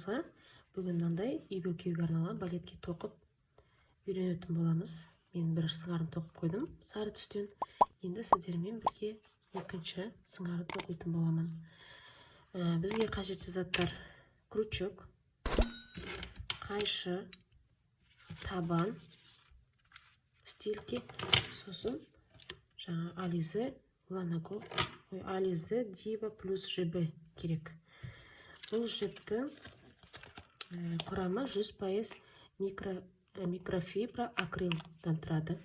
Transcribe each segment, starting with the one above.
Барлықтарыңызға бүгін мынандай үйге киюге арналған балетке тоқып үйренетін боламыз. Мен бір сыңарын тоқып қойдым сары түстен. Енді сіздермен бірге екінші сыңарын тоқитын боламын. Бізге қажетті заттар: крючок, қайшы, табан, стельки, сосын жаңа Ализе Ланаго, ой, Ализе Дива плюс жібі керек. Бұл жіптің құрамы 100% микрофибра акрилдан тұрады.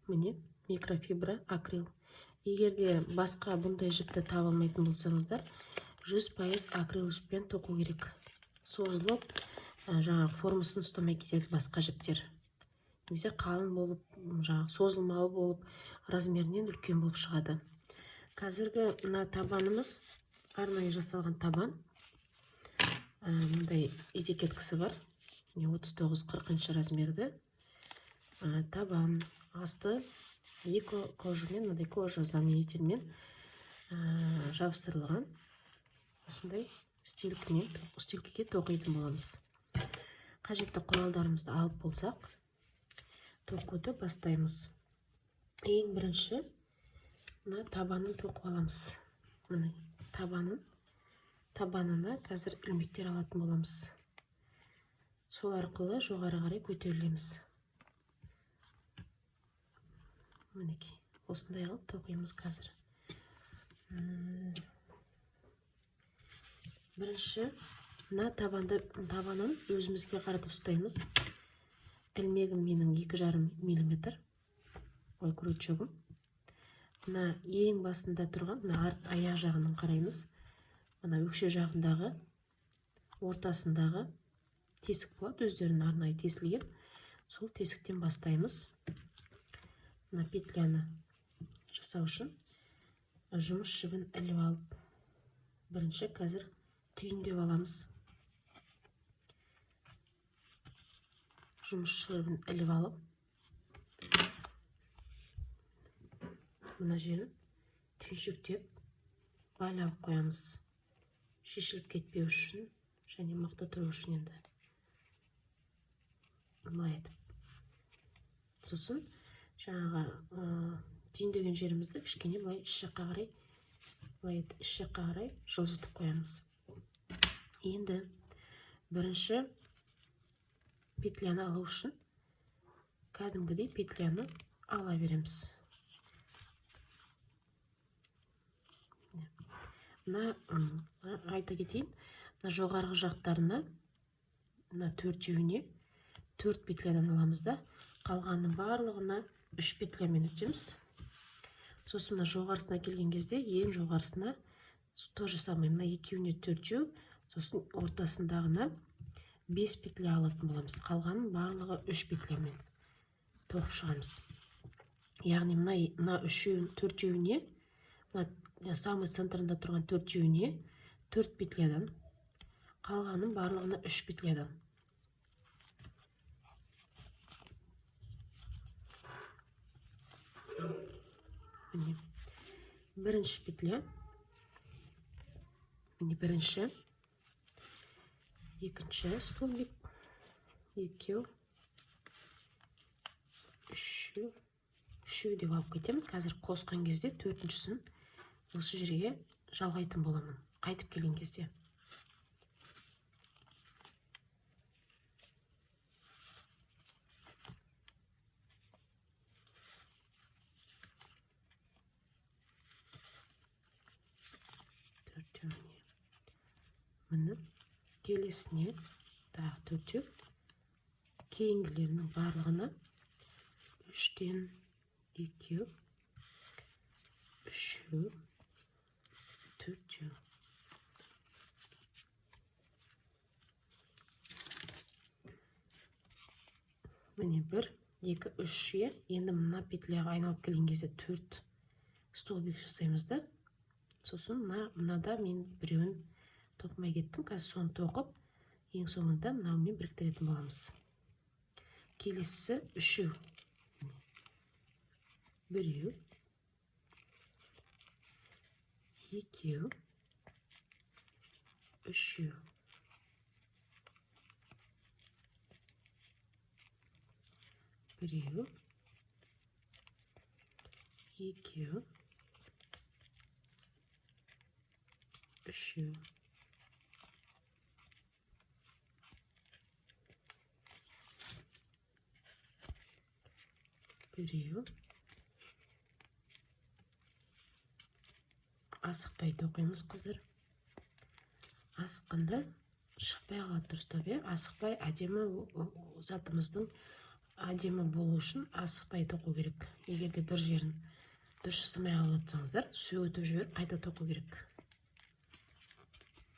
Міне, микрофибра акрил. Егер де басқа бұндай жіпті таба алмайтын болсаңыздар, 100% акрил жіппен тоқу керек. Созылып, жаңағы формасын ұстамай кетеді басқа жіптер. Немесе қалың болып, жаңағы созылмалы болып, размерінен үлкен болып шығады. Қазіргі мына табанымыз арнайы жасалған табан. Мындай этикеткасы бар. Міне, 39-40 размерді. Табан асты екі кожамен, мынандай кожа заменительмен жабыстырылған. Осындай стелькімен, стелькіге тоқитын боламыз. Қажетті құралдарымызды алып болсақ, тоқуды бастаймыз. Ең бірінші мына табанын тоқып аламыз. Міне, табанына қазір ілмектер алатын боламыз. Сол арқылы жоғары қарай көтерілеміз. Мінекей, осындай қылып тоқимыз қазір. Бірінші мына табанын өзімізге қаратып ұстаймыз. Ілмегім менің екі жарым миллиметр. Ой, крючогым. Мына ең басында тұрған, мына арт аяқ жағынан қараймыз. Мына өкше жағындағы, ортасындағы тесік болады, өздерінің арнайы тесілген. Сол тесіктен бастаймыз. Мына петляны жасау үшін жұмыс жібін іліп алып, бірінші қазір түйіндеп аламыз. Жұмыс жібін іліп алып, мына жерін түйіншектеп байлап қоямыз. Шешіліп кетпеу үшін және мықты тұру үшін енді былай етіп. Сосын жаңағы түйіндеген жерімізді кішкене былай іш жаққа қарай, былай етіп іш жаққа қарай жылжытып қоямыз. Енді бірінші петляны алу үшін кәдімгідей петляны ала береміз. Мына, айта кетейін, мына жоғарғы жақтарына, мына төртеуіне 4 петлядан аламыз да, қалғанының барлығына 3 петлямен өтеміз. Сосын мына жоғарысына келген кезде ең жоғарысына то же самое, мына екеуіне төртеу, сосын ортасындағына 5 петля алатын боламыз. Қалғанның барлығы 3 петлямен тоқып шығамыз. Яғни мына үшеуін, төртеуіне, мына самый центрында тұрған төртеуіне 4 петлядан, қалғанның барлығына 3 петлядан. Міне, бірінші петля, міне бірінші, екінші столбик, екеу, үшеу, үшеу деп алып кетемін. Қазір қосқан кезде төртіншісін осы жерге жалғайтын боламын, қайтып келген кезде. Төртеуіне. Міне, келесіне тағы төртеу, кейінгілерінің барлығына үштен, екеу, үшеу, төртеу. Міне, 1, 2, 3, иә. Енді мына петляға айналып келген кезде 4 столбик жасаймыз да. Сосын мынада мен біреуін тоқымай кеттім. Қазір соны тоқып, ең соңында мынаумен біріктіретін боламыз. Келесісі үшеу. Біреу, екеу, үшеу. Біреу, екеу, үшеу. Біреу. Асықпай тоқимыз, қыздар. Асыққанда шықпай қалады дұрыстап, иә. Асықпай, әдемі затымыздың әдемі болу үшін асықпай тоқу керек. Егер де бір жерін дұрыс жасамай қалып жатсаңыздар, сөгітіп жіберіп қайта тоқу керек.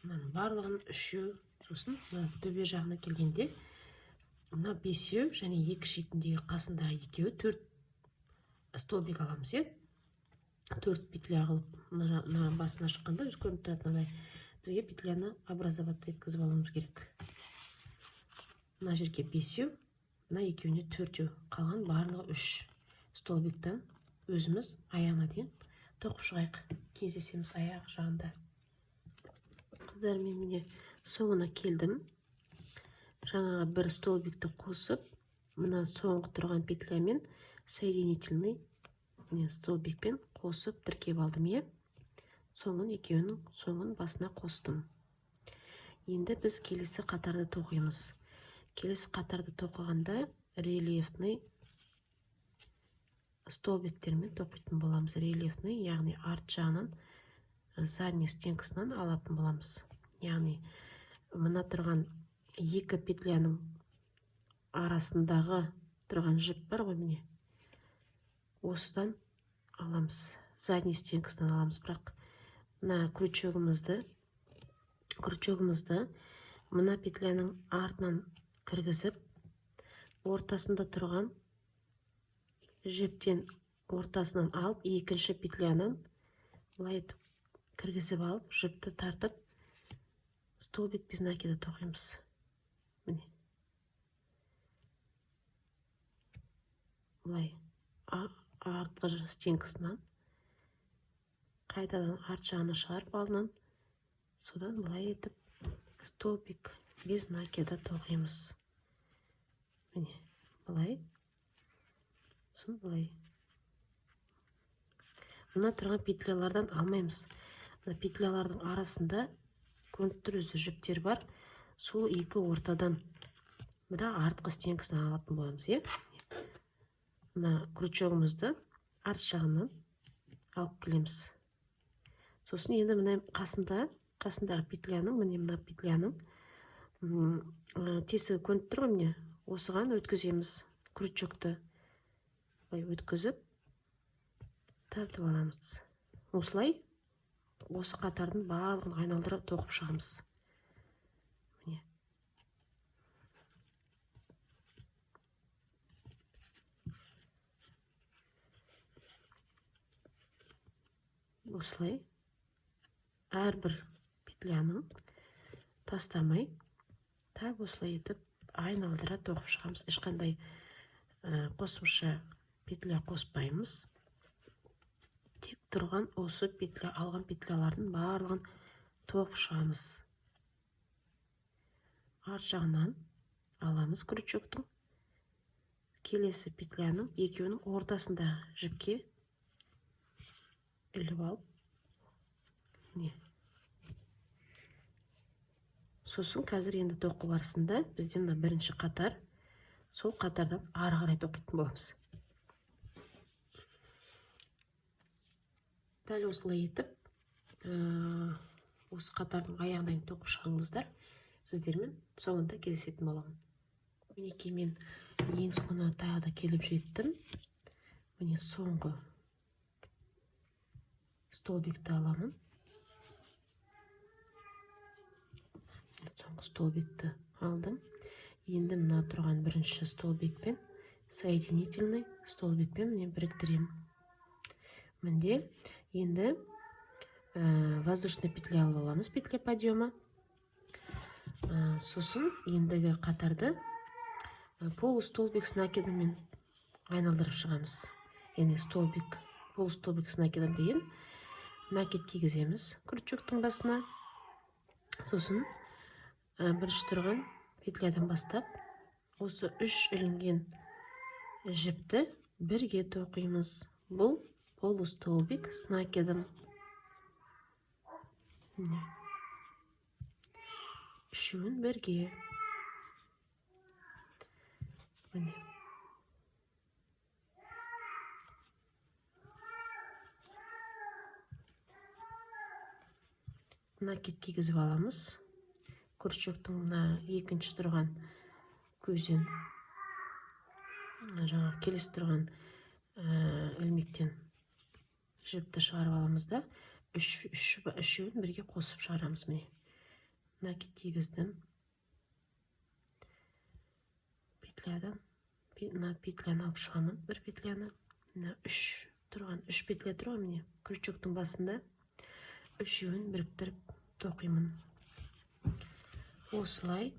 Мынаның барлығын үшеу, сосын мына төбе жағына келгенде мына бесеу және екі шетіндегі қасындағы екеуі, төрт столбик аламыз, иә. Төрт петля қылып, мына басына шыққанда өзі көрініп тұрады. Мынадай бізге петляны образовать еткізіп алуымыз керек. Мына жерге бесеу, мына екеуіне төртеу, қалған барлығы үш столбиктан өзіміз аяғына дейін тоқып шығайық. Кездесеміз аяқ жағында. Қыздар, мен міне соңына келдім. Жаңағы бір столбикті қосып, мына соңғы тұрған петлямен, соединительный міне столбикпен қосып тіркеп алдым, иә. Соңын, екеуінің соңын басына қостым. Енді біз келесі қатарды тоқимыз. Келесі қатарды тоқығанда рельефный столбиктермен тоқитын боламыз. Рельефный, яғни арт жағынан, задний стенкасынан алатын боламыз. Яғни мына тұрған екі петляның арасындағы тұрған жіп бар ғой, міне, осыдан аламыз, задний стенкасынан аламыз. Бірақ мына крючогымызды мына петляның артынан кіргізіп, ортасында тұрған жіптен ортасынан алып, екінші петлянан былай етіп кіргізіп алып, жіпті тартып, столбик без накида тоқимыз. Міне, былай артқы стенкасынан қайтадан арт жағына шығарып алдынан, содан былай етіп столбик без накида тоқимыз. Міне, былай, сосын былай. Мына тұрған петлялардан алмаймыз. Мына петлялардың арасында көрініп тұр өзі, жіптер бар. Сол екі ортадан, бірақ артқы стенкасынан алатын боламыз, иә. Мына крючогымызды арт жағынан алып келеміз. Сосын енді мына қасындағы петляның, міне, мына петляның тесігі көрініп тұр ғой, міне, осыған өткіземіз крючокты. Былай өткізіп тартып аламыз. Осылай осы қатардың барлығын айналдырып тоқып шығамыз. Міне, осылай әрбір петляның тастамай, тап осылай етіп айналдыра тоқып шығамыз. Ешқандай қосымша петля қоспаймыз. Тек тұрған осы петля, алған петлялардың барлығын тоқып шығамыз. Арт жағынан аламыз крючоктың, келесі петляның екеуінің ортасында жіпке іліп алып, міне. Сосын қазір енді тоқу барысында бізде мына бірінші қатар, сол қатардан ары қарай тоқитын боламыз. Дәл осылай етіп осы қатардың аяғына дейін тоқып шығыңыздар. Сіздермен соңында кездесетін боламын. Мінекей, мен ең соңына тағы да келіп жеттім. Міне, соңғы столбикті аламын. Соңғы столбикті алдым. Енді мына тұрған бірінші столбикпен, соединительный столбикпен, міне, біріктіремін. Мінде енді воздушный петля алып аламыз, петля подъема. Сосын ендігі қатарды полустолбик с накидоммен айналдырып шығамыз. Яғни столбик, полустолбик с накидом деген накид кигіземіз крючоктың басына. Сосын бірінші тұрған петлядан бастап, осы үш ілінген Жіпті бірге тоқимыз. Бұл полустолбик с накидом. Міне, үшеуін бірге. Міне, накид кигізіп аламыз. Крючоктың мына екінші тұрған көзден, жаңағы келесі тұрған ілмектен жіпті шығарып аламыз да, үшеуін бірге қосып шығарамыз. Міне, накид кигіздім. Петлядан мына петляны алып шығамын, бір петляны. Мына үш тұрған, үш петля тұр ғой, міне, крючоктың басында, үшеуін біріктіріп тоқимын. Осылай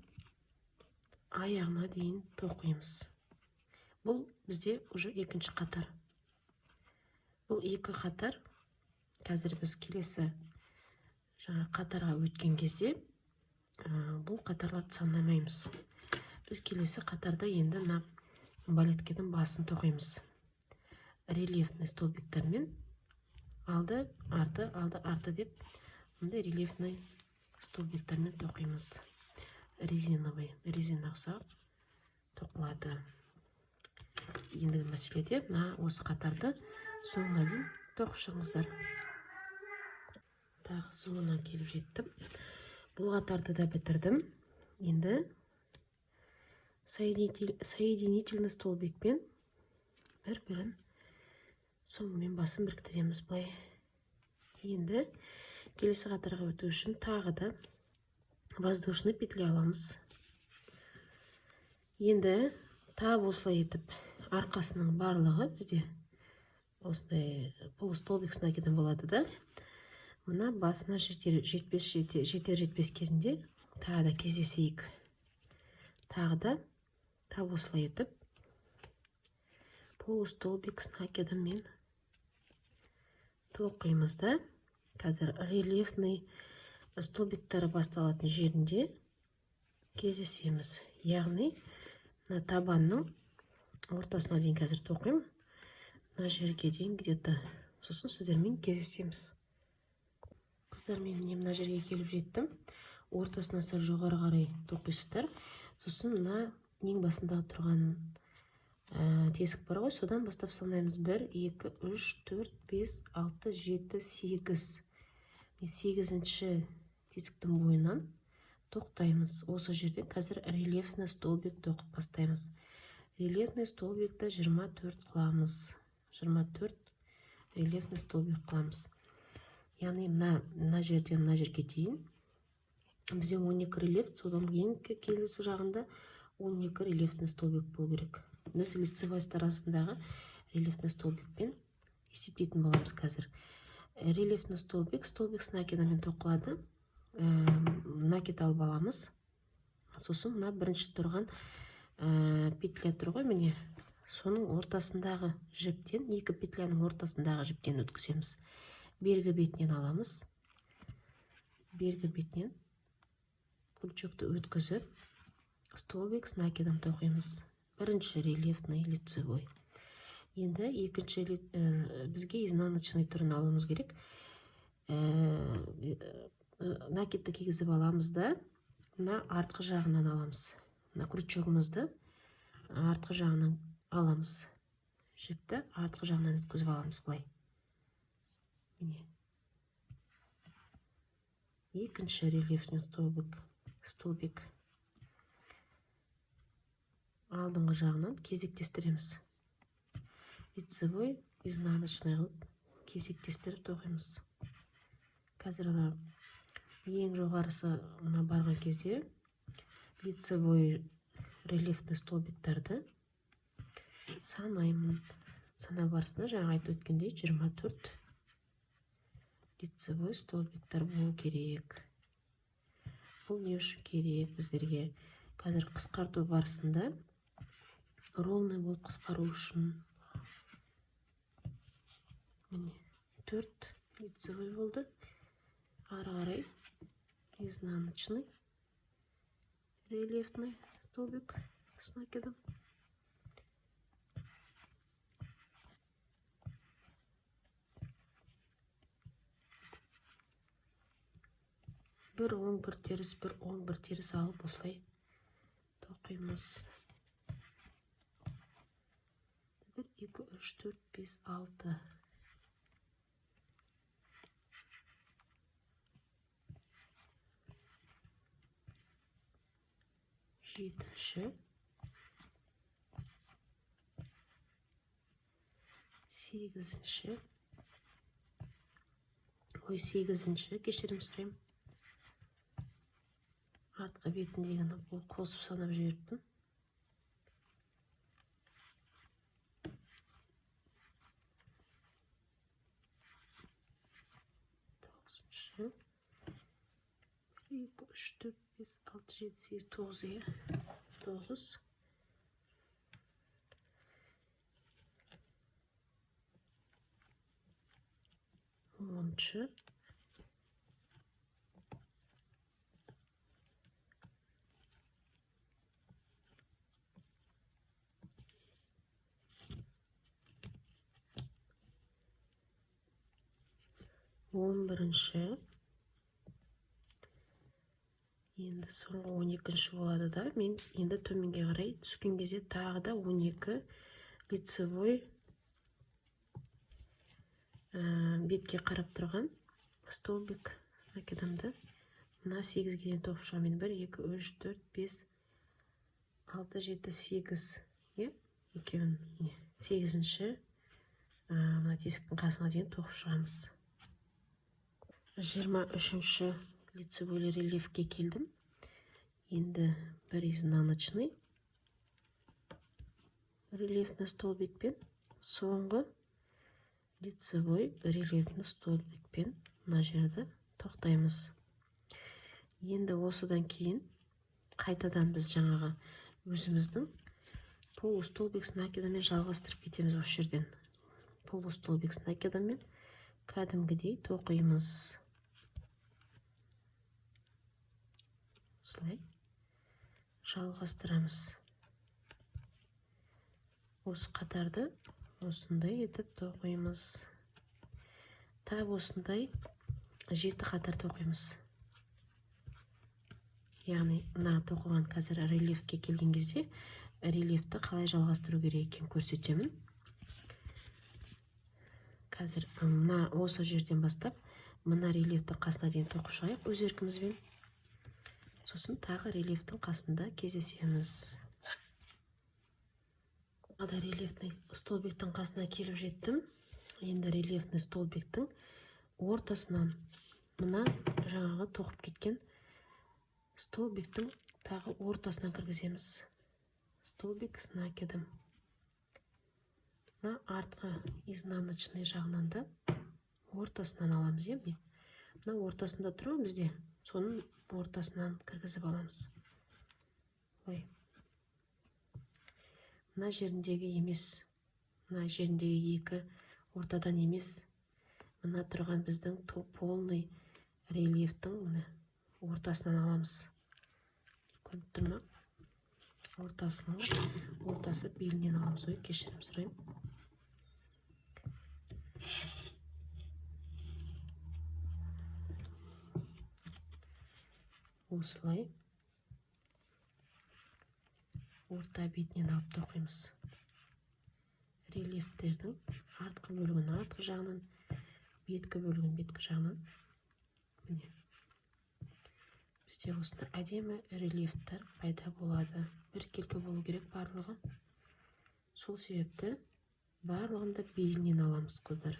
аяғына дейін тоқимыз. Бұл бізде уже екінші қатар. Бұл екі қатар. Қазір біз келесі жаңа қатарға өткен кезде бұл қатарларды санамаймыз. Біз келесі қатарда енді мына балеткенің басын тоқимыз. Рельефный столбиктермен алды, арты, алды, арты деп мындай рельефный столбиктермен тоқимыз. Резиновый, резина ұқсап тоқылады. Ендігі мәселеде мына осы қатарды соңына дейін тоқып шығыңыздар. Тағы соңына келіп жеттім. Бұл қатарды да бітірдім. Енді соединительный столбикпен бір-бірін соңымен басын біріктіреміз былай. Енді келесі қатарға өту үшін тағы да воздушный петля аламыз. Енді тап осылай етіп арқасының барлығы бізде осындай полустолбик с накидом болады да, мына басына жетер жетпес, жетер жетпес кезінде тағы да кездесейік. Тағы да тап осылай етіп полустолбик с накидоммен тоқимыз да, қазір рельефный столбиктері басталатын жерінде кездесеміз. Яғни мына табанның ортасына дейін қазір тоқимын, мына жерге дейін где-то, сосын сіздермен кездесеміз. Қыздар, мен міне мына жерге келіп жеттім. Ортасына сәл жоғары қарай тоқисыздар. Сосын мына ең басында тұрған тесік бар ғой, содан бастап санаймыз. 1, 2, 3, 4, 5, 6, 7, 8. Сегізінші тесіктің бойынан тоқтаймыз. Осы жерде қазір рельефный столбик тоқып бастаймыз. Рельефный столбикті 24 қыламыз. 24 рельефный столбик қыламыз. Яғни мына жерден мына жерге дейін бізде 12 рельеф, содан кейін келесі жағында 12 рельефный столбик болу керек. Біз лицевой сторонасындағы рельефный столбикпен есептейтін боламыз қазір. Рельефный столбик, столбик с накидами тоқылады. Накид алып аламыз. Сосын мына бірінші тұрған петля тұр ғой, міне, соның ортасындағы жіптен, екі петляның ортасындағы жіптен өткіземіз. Бергі бетінен аламыз. Бергі бетінен крючокты өткізіп, столбик с накидом тоқимыз. Бірінші рельефный лицевой. Енді екінші бізге изнаночный түрін алуымыз керек. Накидті кигізіп аламыз да, мына артқы жағынан аламыз. Мына крючогымызды артқы жағынан аламыз. Жіпті артқы жағынан өткізіп аламыз былай. Міне. Екінші рельефный столбик. Алдыңғы жағынан кезектестіреміз. Лицевой, изнаночный қылып кезектестіріп тоқимыз. Қазір ана ең жоғарысы мына барған кезде лицевой рельефный столбиктарды санаймын. Санау барысында жаңа айтып өткендей 24 лицевой столбиктар болу керек. Бұл не үшін керек біздерге? Қазір қысқарту барысында ровный болып қысқару үшін. Міне, 4 лицевой болды. Ары қарай изнаночный рельефный столбик с накидом. Бір оң, бір теріс, бір оң, бір теріс алып осылай тоқимыз. 1, 2, 3, 4, 5, 6. Жетінші, сегізінші, ой, сегізінші, кешірім сұраймын, артқы бетіндегіні қосып санап жіберіппін. Тоғызыншы, 1, 2, 3, 4, 5, 6, 7, 8, 9, иә, 9. Оныншы, 11-ші, енді соңғы 12-ші болады да. Мен енді төменге қарай түскен кезде тағы да 12 лицевой бетке қарап тұрған столбик с накидомды мына 8-ге дейін тоқып шығамын. 1, 2, 3, 4, 5, 6, 7, 8, иә, екеуін, міне, 8-ші, мына тесіктің қасына дейін тоқып шығамыз. 23-ші лицевой рельефке келдім. Енді бір изнаночный рельефный столбикпен, соңғы лицевой рельефный столбикпен мына жерді тоқтаймыз. Енді осыдан кейін қайтадан біз жаңағы өзіміздің полустолбик с накидомен жалғастырып кетеміз. Осы жерден полустолбик с накидомен кәдімгідей тоқимыз. Осылай жалғастырамыз. Осы қатарды осындай етіп тоқимыз. Тап осындай 7 қатар тоқимыз. Яғни мына тоқыған қазір рельефке келген кезде рельефті қалай жалғастыру керек екенін көрсетемін. Қазір мына осы жерден бастап мына рельефті қасына дейін тоқып шығайық өз еркімізбен. Сосын тағы рельефтің қасында кездесеміз. Тағы да рельефный столбиктің қасына келіп жеттім. Енді рельефный столбиктің ортасынан мына жаңағы тоқып кеткен столбиктің тағы ортасынан кіргіземіз. Столбик с накидом. Мына артқы изнаночный жағынан да ортасынан аламыз, иә, міне. Мына ортасында тұр ғой бізде, соның ортасынан кіргізіп аламыз. Ой. Мына жеріндегі емес, мына жеріндегі екі ортадан емес, мына тұрған біздің полный рельефтің міне ортасынан аламыз. Көрініп тұр ма? Ортасының ортасы белінен аламыз. Ой, кешірім сұраймын. Осылай орта бетінен алып тоқимыз. Рельефтердің артқы бөлігін артқы жағынан, беткі бөлігін беткі жағынан. Міне, бізде осындай әдемі рельефтер пайда болады. Біркелкі болу керек барлығы. Сол себепті барлығын да белінен аламыз, қыздар.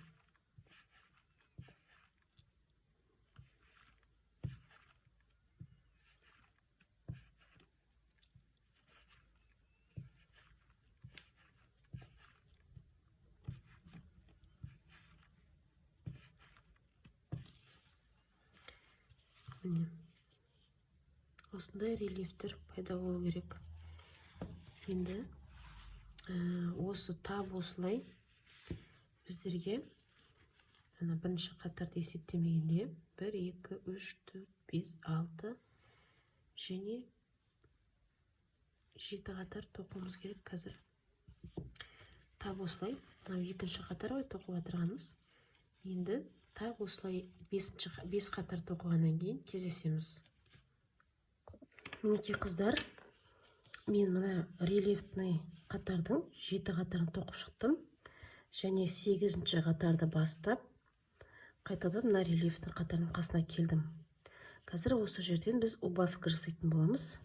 Міне, осындай рельефтер пайда болу керек. Енді осы тап осылай біздерге ана бірінші қатарды есептемегенде 1, 2, 3, 4, 5, 6 және 7 қатар тоқуымыз керек. Қазір тап осылай мынау екінші қатар ғой тоқып отырғанымыз. Енді тағы осылай 5 қатар тоқығаннан кейін кездесеміз. Мінекей қыздар, мен мына рельефный қатардың 7 қатарын тоқып шықтым. Және 8-ші қатарды бастап, қайтадан мына рельефный қатардың қасына келдім. Қазір осы жерден біз убавка жасайтын боламыз.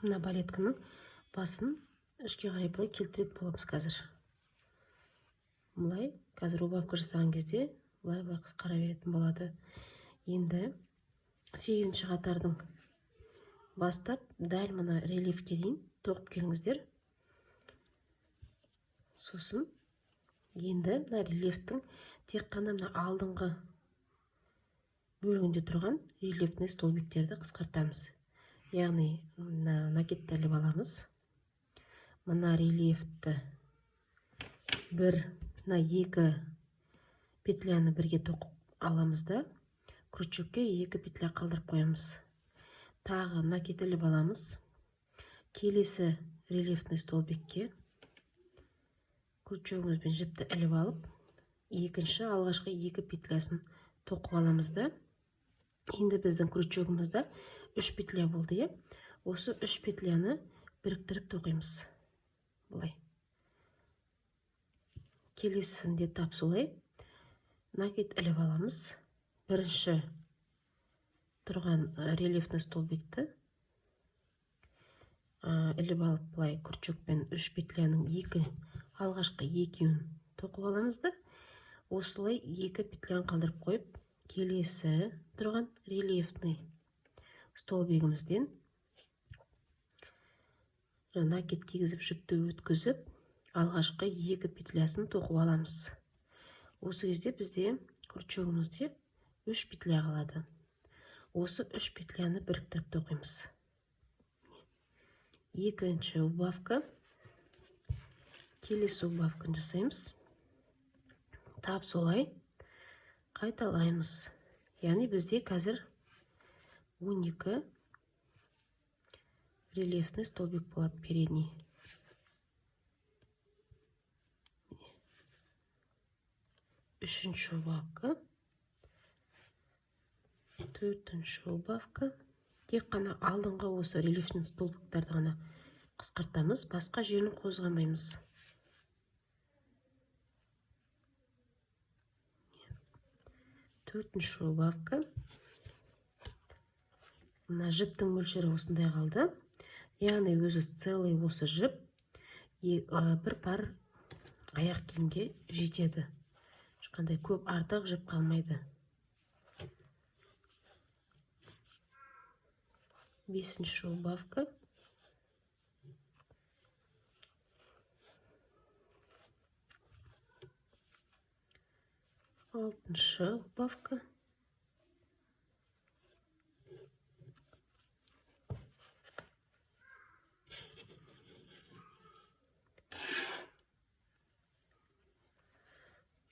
Мына балеткінің басын ішке қарай былай келтіретін боламыз қазір. Былай, қазір убавка жасаған кезде былай-былай қысқара беретін болады. Енді 8-ші қатардың бастап дәл мына рельефке дейін тоқып келіңіздер. Сосын енді мына рельефтің тек қана мына алдыңғы бөлігінде тұрған рельефный столбиктерді қысқартамыз. Яғни мына накидті іліп аламыз. Мына рельефті бір, мына екі петляны бірге тоқып аламыз да, крючокке екі петля қалдырып қоямыз. Тағы накид іліп аламыз. Келесі рельефный столбикке крючогымызбен жіпті іліп алып, екінші алғашқы екі петлясын тоқып аламыз да. Енді біздің крючогымызда 3 петля болды, иә? Осы 3 петляны біріктіріп тоқимыз. Былай. Келесінде тап солай накид іліп аламыз. Бірінші тұрған рельефный столбикті іліп алып, былай крючокпен 3 петляның алғашқы екеуін тоқып аламыз да, осылай екі петляны қалдырып қойып, келесі тұрған рельефный столбигімізден накид кигізіп, жіпті өткізіп, алғашқы екі петлясын тоқып аламыз. Осы кезде бізде крючогымызде 3 петля қалады. Осы 3 петляны біріктіріп тоқимыз. Екінші убавка. Келесі убавканы жасаймыз. Тап солай қайталаймыз. Яғни бізде қазір 12 рельефный столбик болады передний. Үшінші убавка, төртінші убавка. Тек қана алдыңғы осы рельефный столбиктарды ғана қысқартамыз, басқа жерін қозғамаймыз. Төртінші убавка. Мына жіптің мөлшері осындай қалды. Яғни өзі целый осы жіп бір пар аяқ киімге жетеді. Ешқандай көп артық жіп қалмайды. Бесінші убавка. Алтыншы убавка.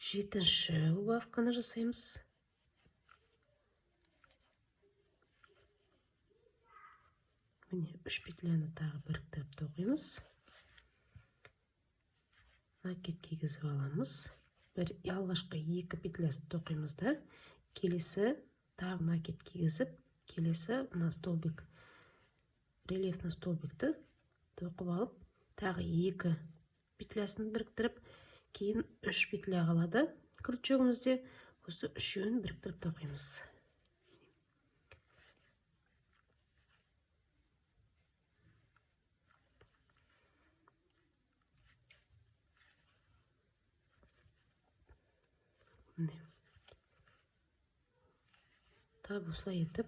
Жетінші убавканы жасаймыз. Міне 3 петляны тағы біріктіріп тоқимыз. Накид кигізіп аламыз. Бір алғашқы екі петлясын тоқимыз да, келесі тағы накид кигізіп, келесі мына столбик, рельефный столбикті тоқып алып, тағы екі петлясын біріктіріп, кейін 3 петля қалады крючогымызде, осы үшеуін біріктіріп тоқимыз. Міне. Тап осылай етіп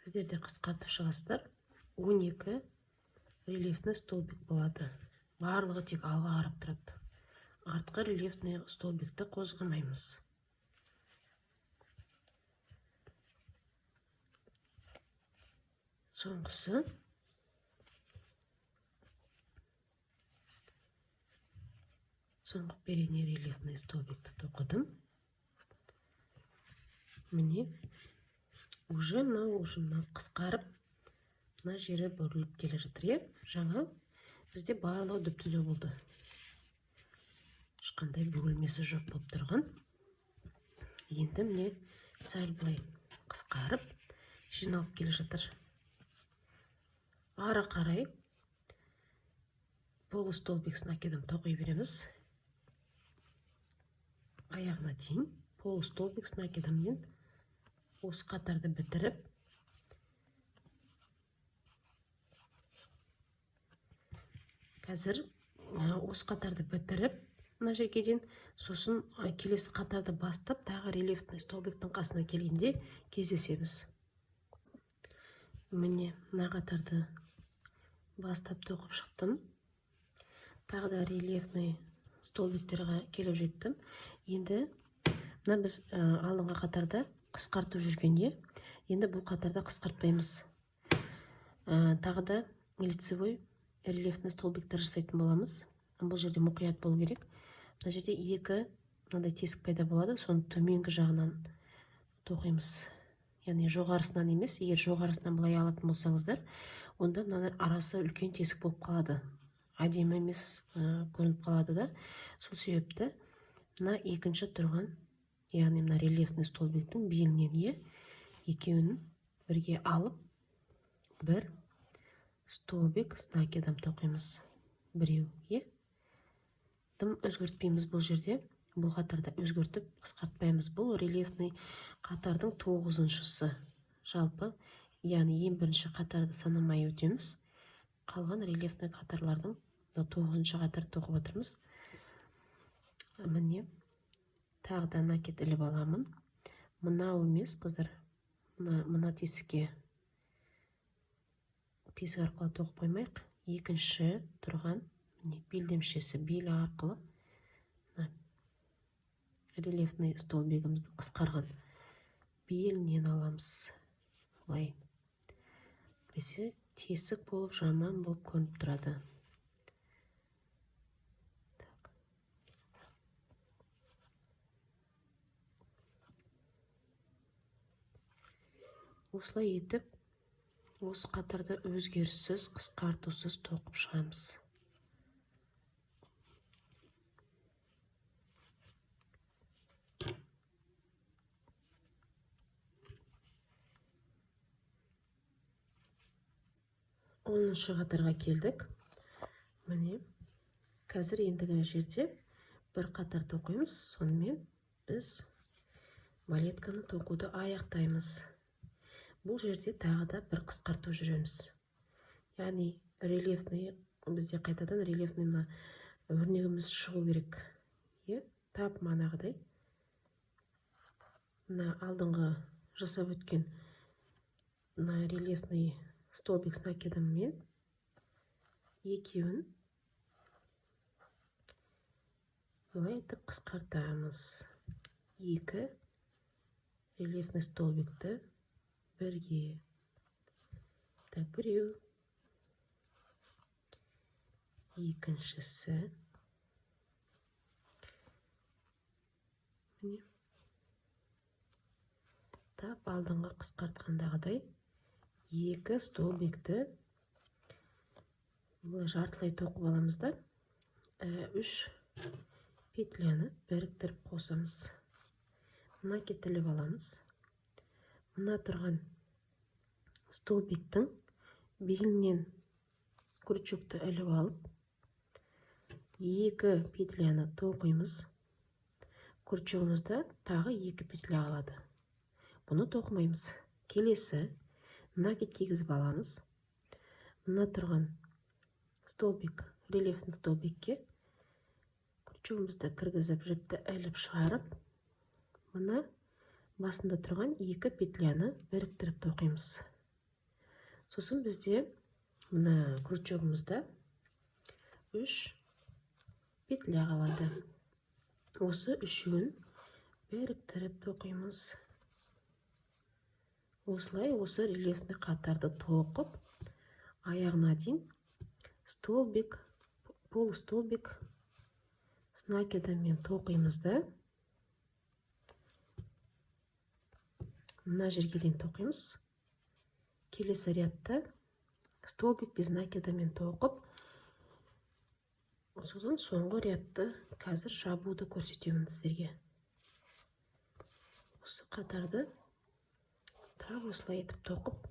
сіздер де қысқартып шығасыздар. 12 рельефный столбик болады. Барлығы тек алға қарап тұрады. Артқы рельефный столбикті қозғамаймыз. Соңғысы соңғы передний рельефный столбикті тоқыдым. Міне уже мынау уже мына қысқарып, мына жері бұрылып келе жатыр, иә? Жаңа бізде барлығы түп-түзу болды. Ешқандай бүгілмесі жоқ болып тұрған. Енді міне сәл былай қысқарып жиналып келе жатыр. Ары қарай полустолбик с накидом тоқи береміз. Аяғына дейін полустолбик с накидоммен осы қатарды бітіріп, қазір осы қатарды бітіріп мына жерге дейін, сосын келесі қатарды бастап тағы рельефный столбиктің қасына келгенде кездесеміз. Міне мына қатарды бастап тоқып шықтым. Тағы да рельефный столбиктерге келіп жеттім. Енді мына біз алдыңғы қатарда қысқартып жүргенде, енді бұл қатарда қысқартпаймыз. Тағы да лицевой рельефный столбиктер жасайтын боламыз. Бұл жерде мұқият болу керек. Мына жерде екі мынандай тесік пайда болады, соны төменгі жағынан тоқимыз. Яғни жоғарысынан емес, егер жоғарысынан былай алатын болсаңыздар, онда мынаның арасы үлкен тесік болып қалады. Әдемі емес көрініп қалады да. Сол себепті мына екінші тұрған, яғни мына рельефный столбиктің белінен екеуін бірге алып бір столбик с накидом тоқимыз. Біреу, Дым өзгертпейміз бұл жерде. Бұл қатарда өзгертіп қысқартпаймыз. Бұл рельефный қатардың 9-шысы. Жалпы, яғни ең бірінші қатарды санамай өтеміз. Қалған рельефный қатарлардың 9-шы қатарды тоқып отырмыз. Міне тағы да накид іліп аламын. Мынау емес, қыздар. Мына тесікке тесік арқылы тоқып қоймайық. Екінші тұрған міне белдемшесі белі арқылы мына рельефный столбигімізді қысқарған белінен аламыз. Былай әйтпесе тесік болып жаман болып көрініп тұрады. Так. Осылай етіп осы қатарды өзгеріссіз, қысқартусыз тоқып шығамыз. Оныншы қатарға келдік. Міне қазір ендігі жерде бір қатар тоқимыз, сонымен біз балетканы тоқуды аяқтаймыз. Бұл жерде тағы да бір қысқарту жүреміз. Яғни рельефный, бізде қайтадан рельефный мына өрнегіміз шығу керек. Тап манағыдай. Мына алдыңғы жасап өткен мына рельефный столбик с накидоммен екеуін былай етіп қысқартамыз. Екі рельефный столбикті бірге. Так, біреу, екіншісі. Міне тап алдыңғы қысқартқандағыдай екі столбикті былай жартылай тоқып аламыз да, үш петляны біріктіріп қосамыз. Мына кетіліп аламыз. Мына тұрған столбиктің белінен крючокты іліп алып, екі петляны тоқимыз. Крючогымызда тағы екі петля қалады. Бұны тоқымаймыз. Келесі накид кигізіп аламыз. Мына тұрған столбик, рельефный столбикке крючогымызды кіргізіп, жіпті іліп шығарып, мына басында тұрған екі петляны біріктіріп тоқимыз. Сосын бізде мына крючогымызда 3 петля қалады. Осы үшеуін біріктіріп тоқимыз. Осылай осы рельефный қатарды тоқып, аяғына дейін столбик, полустолбик с накидами тоқимыз да. Мына жерге дейін тоқимыз. Келесі рядта столбик без накидамен тоқып, Содан соңғы рядты қазір жабуды көрсетемін сіздерге. Осы қатарды тап осылай етіп тоқып,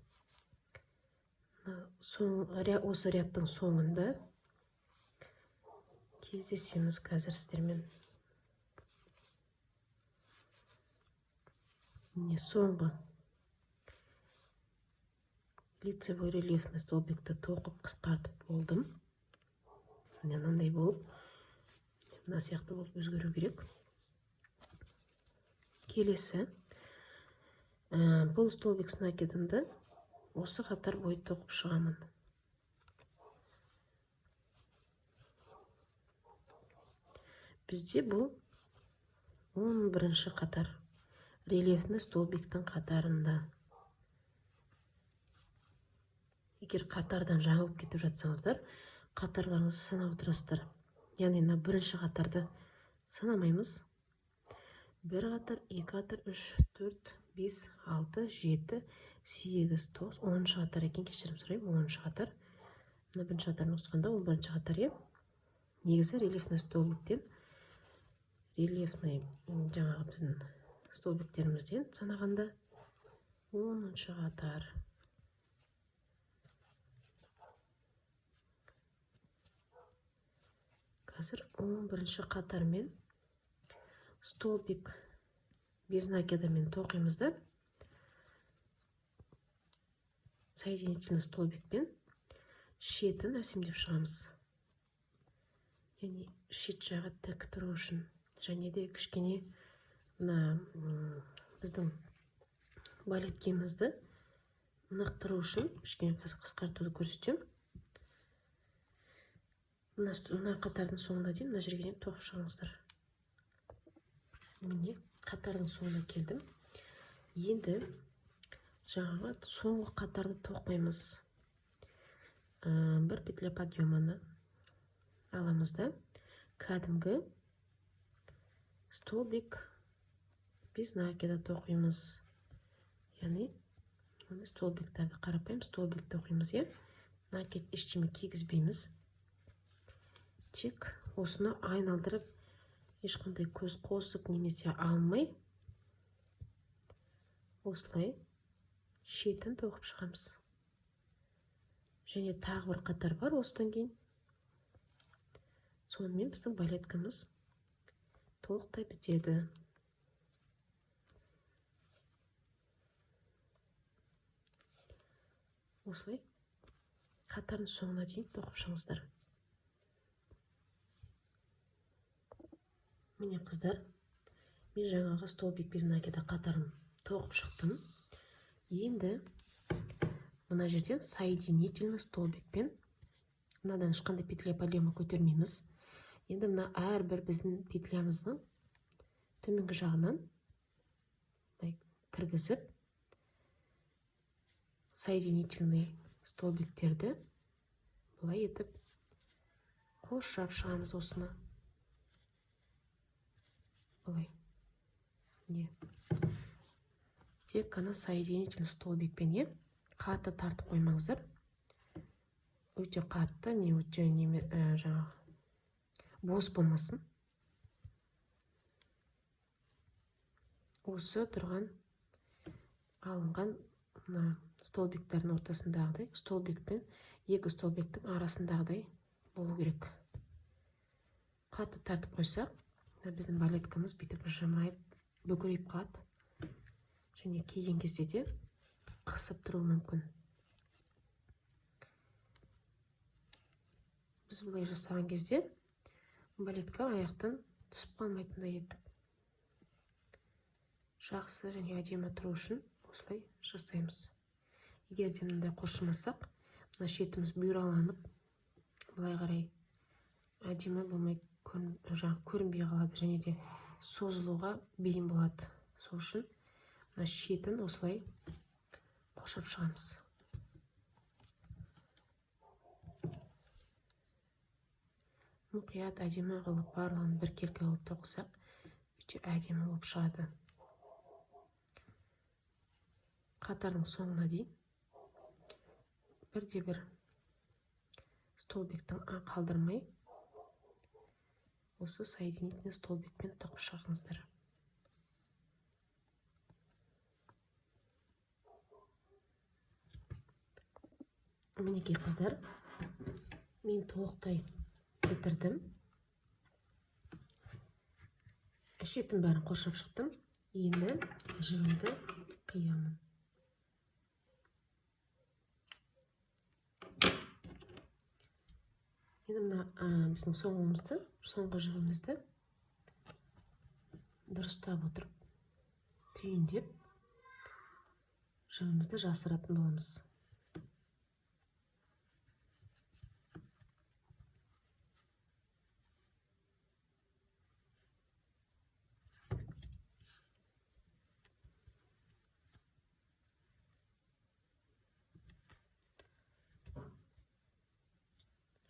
осы рядтың соңында кездесеміз қазір сіздермен. Міне, соңғы лицевой рельефный столбикті тоқып, қысқартып болдым. Міне, мынандай болып, мына сияқты болып өзгеру керек. Келесі бұл столбик с накидімді осы қатар бойы тоқып шығамын. Бізде бұл 11-ші қатар рельефный столбиктің қатарында. Егер қатардан жаңылып кетіп жатсаңыздар, қатарларыңызды санап отырасыздар. Яғни мына бірінші қатарды санамаймыз. 1 қатар, 2 қатар, 3, 4, 5, 6, 7, 8, 9, 10-шы қатар екен, кешірім сұраймын, 10-шы қатар. Мына бірінші қатарын қосқанда 11-ші қатар, иә. Негізі рельефный столбиктен, рельефный жаңағы біздің столбиктерімізден санағанда 10-шы қатар. Қазір 11-ші қатармен столбик без накидамен тоқимыз да, соединительный столбикпен шетін әсемдеп шығамыз. Яғни шет жағы тік тұру үшін, және де кішкене мына біздің балеткемізді нық тұру үшін кішкене қазір қысқартуды көрсетемін. Мына қатардың соңына дейін, мына жерге дейін тоқып шығыңыздар. Міне, қатардың соңына келдім. Енді жаңағы соңғы қатарды тоқимыз. Бір петля подъеманы аламыз да, кәдімгі столбик без накида тоқимыз. Яғни мына столбиктерді, қарапайым столбик тоқимыз, иә. Накид ештеме кигізбейміз. Тек осыны айналдырып, ешқандай көз қосып немесе алмай, осылай шетін тоқып шығамыз. Және тағы бір қатар бар осыдан кейін. Сонымен біздің балеткамыз толықтай бітеді. Осылай қатардың соңына дейін тоқып шығыңыздар. Міне, қыздар, мен жаңағы столбик без накида қатарын тоқып шықтым. Енді мына жерден соединительный столбикпен мынадан ешқандай петля подъема көтермейміз. Енді мына әрбір біздің петлямыздың төменгі жағынан кіргізіп, соединительный столбиктерді былай етіп қоршап шығамыз осыны. Былай. Не. Тек қана соединительный столбикпен, е, қатты тартып қоймаңыздар. Өте қатты, не өте неме, жаңағы бос болмасын. Осы тұрған алынған мына столбиктердің ортасындағыдай, столбикпен екі столбиктің арасындағыдай болу керек. Қатты тартып қойсақ, біздің балеткамыз бүйтіп жымырайып, бүкірейіп қалады. Және киген кезде де қысып тұруы мүмкін. Біз бұлай жасаған кезде балетка аяқтан түсіп қалмайтындай етіп жақсы және әдемі тұру үшін осылай жасаймыз. Егер де мындай қоршамасақ, мына шетіміз бұйраланып, былай қарай әдемі болмай жаңағы көрінбей қалады және де созылуға бейім болады. Сол үшін мына шетін осылай қоршап шығамыз. Мұқият әдемі қылып барлығын біркелкі қылып тоқысақ, өте әдемі болып шығады. Қатардың соңына дейін бірде бір столбиктің қалдырмай Осы соединительный столбикпен тоқып шығыңыздар. Мінекей қыздар, мен толықтай бітірдім. Шетін бәрін қоршап шықтым. Енді жібімді қиямын. Енді мына біздің соңғы жібімізді дұрыстап отырып түйіндеп жібімізді жасыратын боламыз.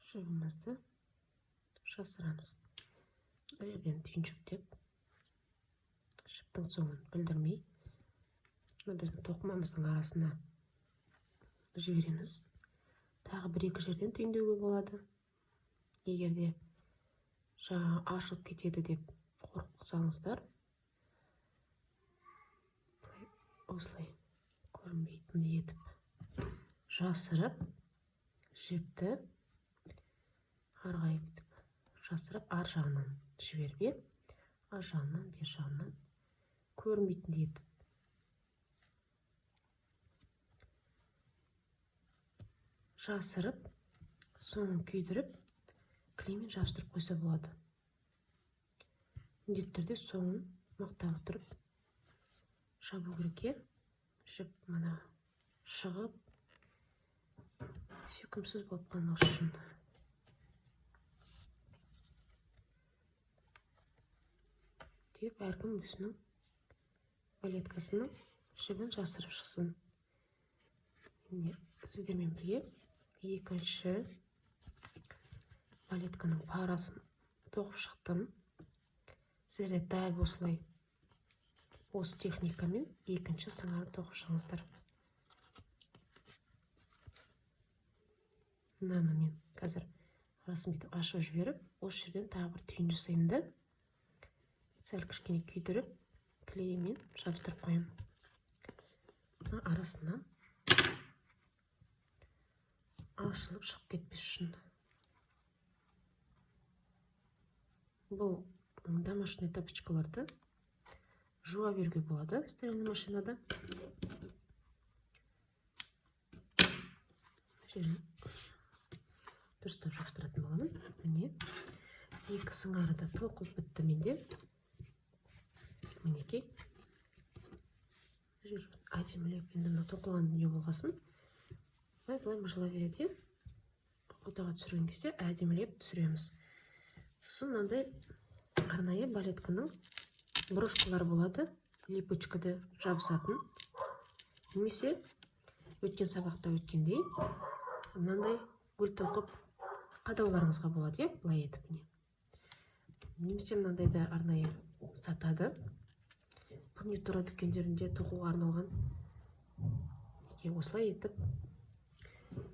Жібімізді жасырамыз. Мына жерден түйіншектеп жіптің соңын білдірмей мына біздің тоқымамыздың арасына жібереміз. Тағы бір-екі жерден түйіндеуге болады. Егер де жаңа ашылып кетеді деп қорықсаңыздар, осылай көрінбейтіндей етіп жасырып, жіпті ары қарай бүйтіп жасырып, ар жағынан жіберіп, ар жағынан, бер жағынан көрінбейтіндей етіп жасырып, соңын күйдіріп, клеймен жабыстырып қойса болады. Міндетті түрде соңын мықтап отырып жабу керек, е? Жіп мына шығып, сүйкімсіз болып қалмас үшін. Деп әркім өзінің балеткасының жібін жасырып шықсын. Міне, сіздермен бірге екінші балетканың парасын тоқып шықтым. Сіздер де дәл осылай осы техникамен екінші сыңарын тоқып шығыңыздар. Мынаны мен қазір арасын бүйтіп ашып жіберіп, осы жерден тағы бір түйін жасаймын да, сәл кішкене күйдіріп, клеймен жабыстырып қоямын. Мына арасынан ашылып шығып кетпес үшін. Бұл домашний тапочкаларды жуа беруге болады стиральный машинада. Жерін дұрыстап жабыстыратын боламын. Міне, екі сыңары да тоқылып бітті менде. Мінекей. Жер әдемілеп енді мына тоқылған дүние болғасын былай-былай мыжыла береді. Фотоға түсірген кезде әдемілеп түсіреміз. Сосын мынандай арнайы балетканың брошкалары болады, липочкада жабысатын. Немесе өткен сабақта өткендей мынандай гүл тоқып қадауларыңызға болады, иә, былай етіп міне. Немесе мынандай да арнайы сатады. Фурнитура дүкендерінде тоқуға арналған. Мінекей, осылай етіп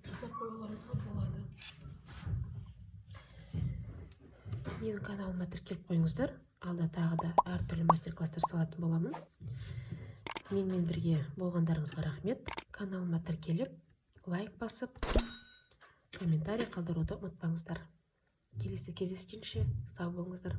жасап қоюларыңызға болады. Менің каналыма тіркеліп қойыңыздар. Алда тағы да әртүрлі мастер-класстар салатын боламын. Менімен бірге болғандарыңызға рахмет. Каналыма тіркеліп, лайк басып, комментарий қалдыруды ұмытпаңыздар. Келесі кездескенше сау болыңыздар.